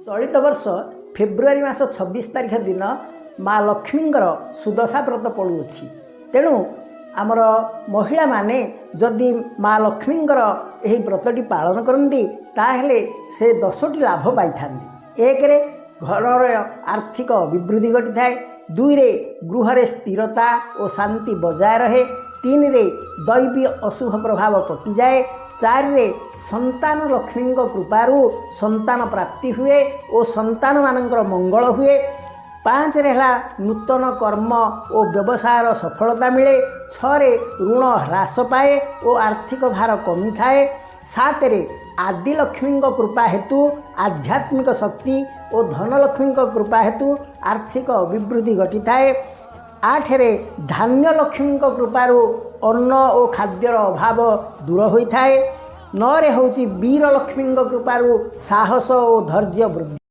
ଚଳିତ ବର୍ଷ ଫେବୃଆରୀ ମାସ 26 ତାରିଖ ଦିନ ମା ଲକ୍ଷ୍ମୀଙ୍କର ସୁଦଶା ବ୍ରତ ପଡ଼ୁଅଛି। ତେଣୁ ଆମର ମହିଳାମାନେ ଯଦି ମା ଲକ୍ଷ୍ମୀଙ୍କର ଏହି ବ୍ରତଟି ପାଳନ କରନ୍ତି, ତାହେଲେ ସେ 10ଟି ଲାଭ ପାଇଥାନ୍ତି। ଏକରେ ଘରର ଆର୍ଥିକ ଅଭିବୃଦ୍ଧି ଘଟିଥାଏ। ଦୁଇରେ ଗୃହରେ ସ୍ଥିରତା ଓ ଶାନ୍ତି ବଜାୟ ରହେ। ତିନିରେ ଦୈବୀ ଅଶୁଭ ପ୍ରଭାବ କଟିଯାଏ। ଚାରିରେ ସନ୍ତାନ ଲକ୍ଷ୍ମୀଙ୍କ କୃପାରୁ ସନ୍ତାନ ପ୍ରାପ୍ତି ହୁଏ ଓ ସନ୍ତାନମାନଙ୍କର ମଙ୍ଗଳ ହୁଏ। ପାଞ୍ଚରେ ହେଲା ନୂତନ କର୍ମ ଓ ବ୍ୟବସାୟର ସଫଳତା ମିଳେ। ଛଅରେ ଋଣ ହ୍ରାସ ପାଏ ଓ ଆର୍ଥିକ ଭାର କମିଥାଏ। ସାତରେ ଆଦିଲକ୍ଷ୍ମୀଙ୍କ କୃପା ହେତୁ ଆଧ୍ୟାତ୍ମିକ ଶକ୍ତି ଓ ଧନଲକ୍ଷ୍ମୀଙ୍କ କୃପା ହେତୁ ଆର୍ଥିକ ଅଭିବୃଦ୍ଧି ଘଟିଥାଏ। ଆଠରେ ଧାନ୍ୟଲକ୍ଷ୍ମୀଙ୍କ କୃପାରୁ ଅନ୍ନ ଓ ଖାଦ୍ୟର ଅଭାବ ଦୂର ହୋଇଥାଏ। ନଅରେ ହେଉଛି ବୀରଲକ୍ଷ୍ମୀଙ୍କ କୃପାରୁ ସାହସ ଓ ଧୈର୍ଯ୍ୟ ବୃଦ୍ଧି